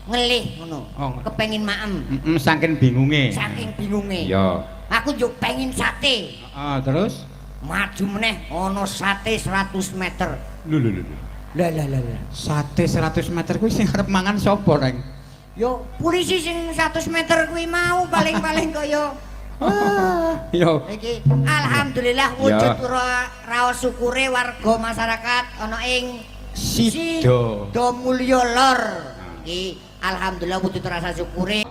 Ngelih ngono. Oh. Kepengin maem. Heeh, saking bingunge. Saking bingunge. Iya. Aku yo pengin sate. Heeh, terus? Maju meneh ana sate 100 meter. Lho lho lho. Lah lah lah lah. Sate 100 meter kuwi sing arep mangan sapa, Reng? Yo polisi sing 100 meter kuwi mau paling-paling kaya ah. Yo. Iki alhamdulillah wujud raos syukure warga masyarakat ana ing Sido. Sidomulyo Lor. Iki alhamdulillah wujud rasa syukure.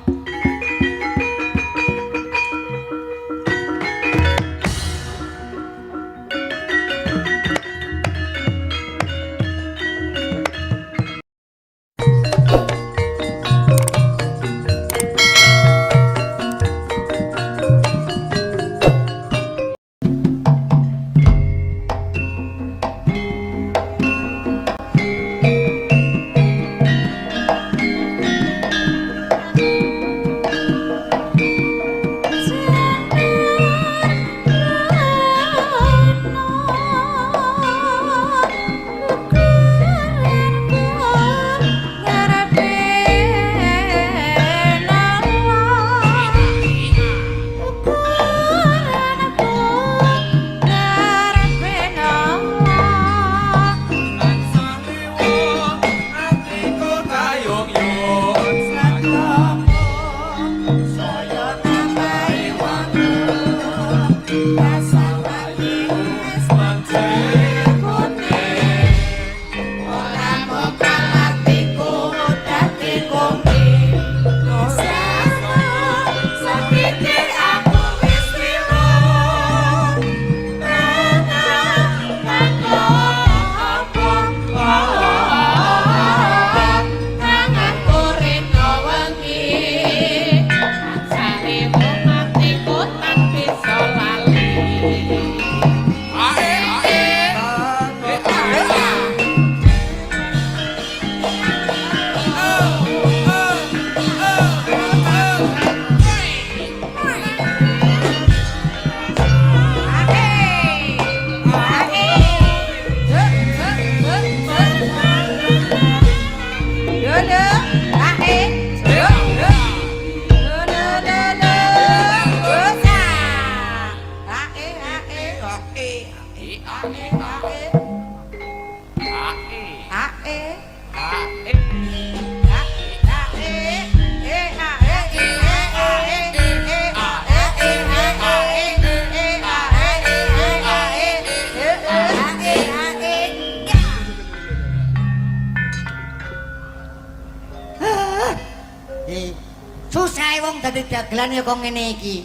Susah wong dadi dagelan ya kok ngene iki.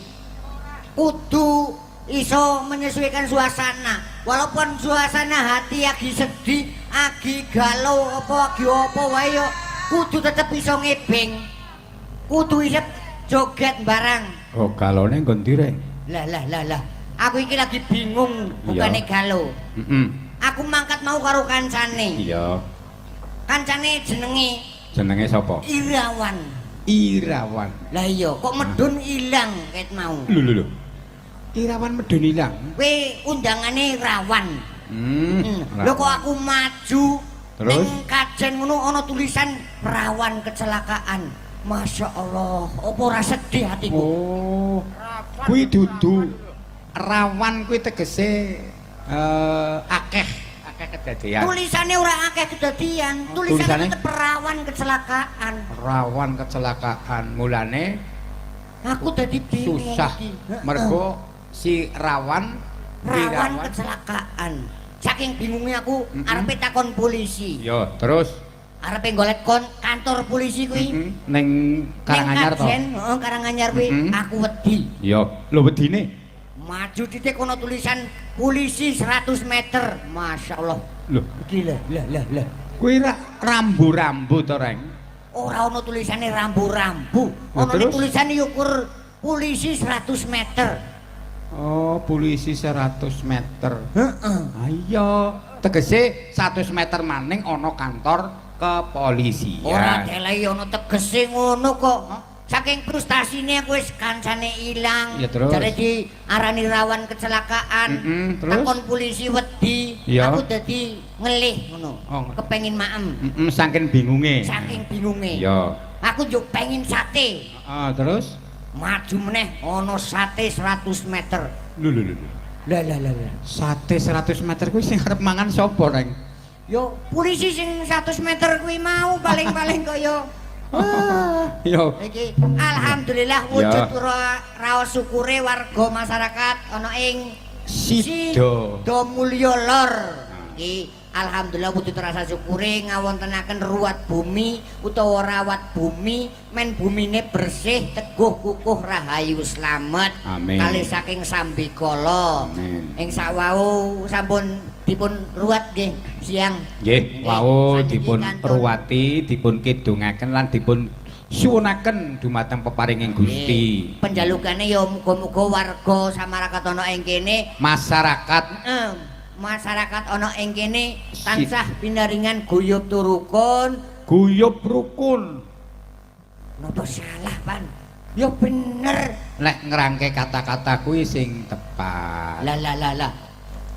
Kudu iso menyesuaikan suasana. Walaupun suasana hati agi sedih, agi galau apa agi apa wae yo kudu tetep iso ngebeng. Kudu iso joget barang. Oh, galone nggon ndi, Reng? Lah lah lah lah. Aku iki lagi bingung bukane galau. Heeh. Aku mangkat mau karo kancane. Iya. Kancane jenenge Jenenge sapa? Irawan. Irawan. Lah iya, kok medun ilang ket mau. Lho lho lho. Irawan medun ilang. Kowe undangane Rawan. Hmm. Lho kok aku maju Terus? ning kajen ngono ana tulisan rawan kecelakaan. Masya Allah, apa ora sedih hatiku? Oh. Kuwi dudu rawan kuwi tegese akeh, akeh kedadian. Tulisannya ora akeh kedadian, Tulisane? tulisannya tetep rawan kecelakaan. Rawan kecelakaan. Mulane Aku dadi bingung susah iki. Heeh. mergo si rawan rawan kecelakaan. Saking bingungnya aku arepe takon polisi. Yo, terus Arepe golek kon kantor polisi kuwi. Ning Karanganyar to. Ning Kajen, heeh, Karanganyar kuwi aku wedi. Yo, lho wedine. Maju titik kono tulisan polisi 100 meter. Masya Allah. Lho, Iki lah lah lah lah. kuwi rambu-rambu to, Reng? Ora ono tulisane rambu-rambu. Lah, Ono terus? tulisane ukur polisi 100 meter. Oh, polisi 100 meter. Heeh. Ayo, tegese 100 meter maning ana kantor kepolisian. Ora delei ono tegese ngono kok. Saking frustasine aku wis kancane ilang. Ya, terus? Jare diarani rawan kecelakaan. Terus? Takon polisi wedi. Ya. Aku dadi ngelih ngono. Oh. Kepengin maem. Saking bingunge. Saking bingunge. Iya. Aku yo pengin sate. Heeh, terus? Maju meneh ana sate 100 meter. Lho lho lho. Lho. Lah lah lah lah. Sate 100 meter kuwi sing arep mangan sapa, Reng? Yo polisi sing 100 meter kuwi mau paling-paling kaya wah. Yo. Iki alhamdulillah wujud raos syukure warga masyarakat ana ing Sido. Sido Mulya Lor. Iki alhamdulillah wujud rasa syukure ngawontenaken ruwat bumi utawa rawat bumi men bumine bersih, teguh, kukuh, rahayu, slamet. Amin. Kalih saking sambikala. Amin. Ing sawau sampun dipun ruwat nggih siang. Nggih, wau saniki dipun kantun. ruwati, dipun kidungaken lan dipun suwunaken dumateng peparinging Gusti. Nggih. Penjalukane ya muga-muga warga samarakat ana ing kene, Masyarakat masyarakat ana ing kene tansah pinaringan guyub turukun. Guyub rukun. Napa salah, Pan? Ya bener. Nek ngerangke kata-kata kuwi sing tepat. Lah lah lah lah.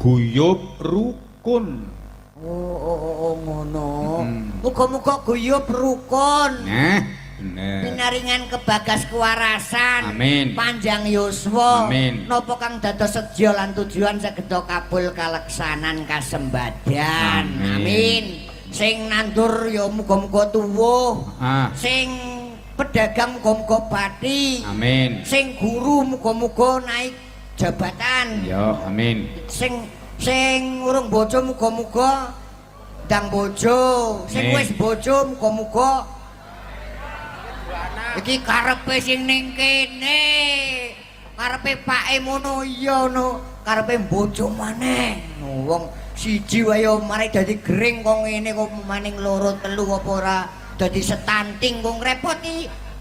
Guyub rukun. Oh, ngono. Muga-muga guyub rukun. Nah, bener. Pinaringan kebagas kewarasan. Amin. Panjang yuswa. Amin. Napa kang dados sedya lan tujuan saged kabul kaleksanan kasembadan. Amin. Amin. Sing nandur ya muga-muga tuwuh. Sing pedagang muga-muga bathi. Amin. Sing guru muga-muga naik jabatan. Yo, amin. Sing sing urung bojo muga-muga ndang bojo. Sing Amin. wis bojo muga-muga iki karepe sing ning kene. Karepe pake ngono iya no. Karepe bojo maneh. No, wong siji wae yo mari dadi gering kok ngene kok maning loro telu apa ora dadi stunting kok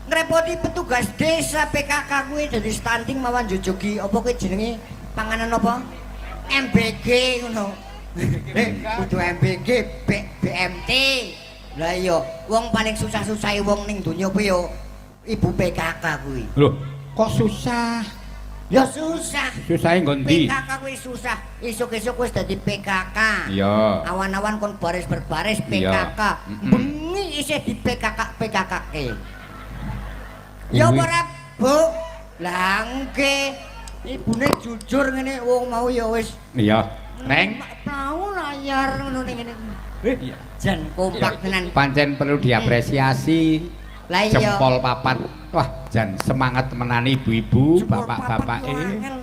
ngrepoti petugas desa PKK kuwi dadi stunting mawan jujugi apa kuwi jenenge panganan apa MBG ngono. Kudu MBG BMT. Lah iya, wong paling susah-susahe wong ning donya kuwi yo ibu PKK kuwi. Loh, kok susah? Ya susah. Susahe nggo ndi? PKK kuwi susah. Esuk-esuk wis dadi PKK. Iya. Awan-awan kon baris berbaris PKK. Bengi isih di PKK PKK-ke. Ya ora, Bu? Lah nggih. Ibune jujur ngene wong mau ya wis Iya. Reng. Tau layar ngono ning ngene. Iya. Jan kompak tenan. Pancen perlu diapresiasi. Lah iya. Jempol papat. Wah, jan semangat temenan ibu-ibu, Jempol papat bapak-bapak yo angel.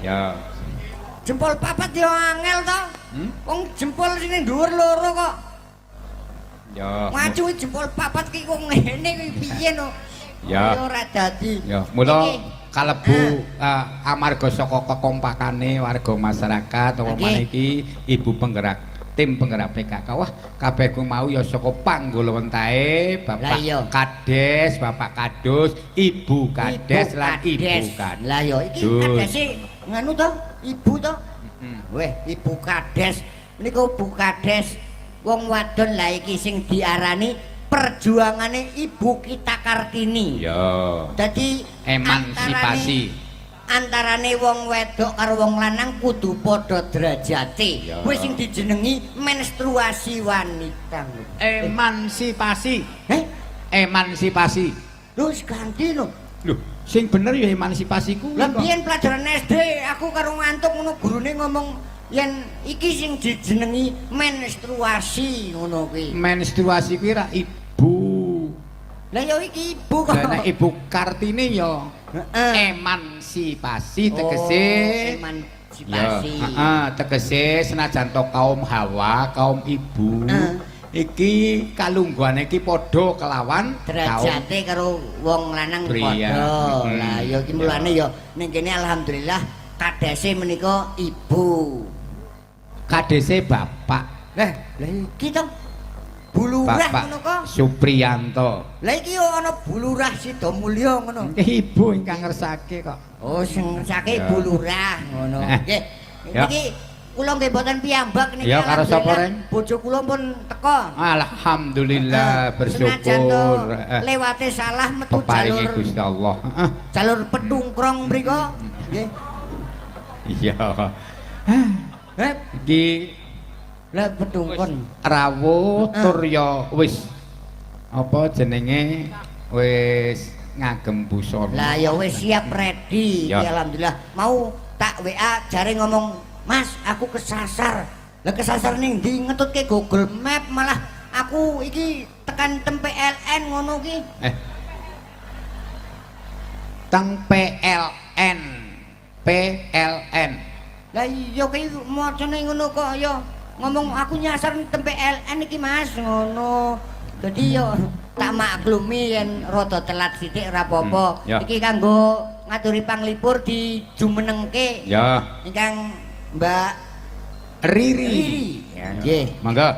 Ya. Jempol papat yo angel to. Hmm? Wong jempol sing dhuwur loro kok. Ya. Ngacungi jempol papat ki kok ngene kuwi piye no? Ya. Ya ora dadi. Ya, mula Iki. kalebu amarga saka kekompakane warga masyarakat apa maneh iki ibu penggerak tim penggerak PKK. Wah, kabeh ku mau ya saka panggulawentahe Lah Bapak iya. Kades, Bapak Kadus, Ibu Kades lan Ibu Kades. Lah ya iki Dus. kadese nganu to, ibu to. Weh, Ibu Kades. Niku Bu Kades wong wadon lah iki sing diarani perjuangane Ibu kita Kartini. Ya. Dadi Emansipasi. Antarane wong wedok karo wong lanang kudu padha derajate. Ya. Kuwi sing dijenengi menstruasi wanita. Emansipasi. Eh, Emansipasi. lho wis ganti lho. Lho, sing bener ya emansipasi kuwi Lah kok. biyen pelajaran SD aku karo ngantuk ngono gurune ngomong yen iki sing dijenengi menstruasi ngono kuwi. Menstruasi kuwi ra ibu. Lah ya iki ibu kok. Lah nek Ibu Kartini ya Heeh. emansipasi tegese Oh, emansipasi. Ya, heeh, tegese senajan to kaum Hawa, kaum ibu iki kalungguhane iki padha kelawan kaum Derajate karo wong lanang pria. padha. Lah ya iki mulane ya ning kene alhamdulillah kadese menika ibu. Kadese bapak. Lah, lah iki to Bu Lurah Bapak ngono kok. Supriyanto. Lah iki yo ana Bu Lurah Sidomulyo ngono. Ibu ingkang ngersake kok. Oh, sing ngersake Ya. Bu Lurah ngono. Eh. Nggih. Ya. Niki Kula nggih mboten piyambak niki. Ya, karo sapa, alhamdulillah. Reng? Bojo kula pun teko. Alhamdulillah, Senajan to bersyukur. Lewate salah metu Peparinge jalur Gusti Allah. Heeh. Jalur Petungkrong mriko. Nggih. Iya. Eh, Iki lah Petungkon. Rawuh tur ya wis apa jenenge, wis ngagem busana. Lah ya wis siap, ready. Ya. Iki alhamdulillah mau tak WA jare ngomong, "Mas, aku kesasar." Lah kesasar ning ndi? Ngetutke Google Map malah aku iki tekan tem PLN ngono ki. Eh. Teng PLN. PLN. Lah iya, ki macane ngono kok ya ngomong aku nyasar tem PLN iki, Mas, ngono. Dadi yo tak maklumi yen rada telat sithik ora apa-apa. Ya. Iki kanggo ngaturi panglipur dijumenengke ingkang Mbak Riri. Riri. Ya, nggih. Mangga.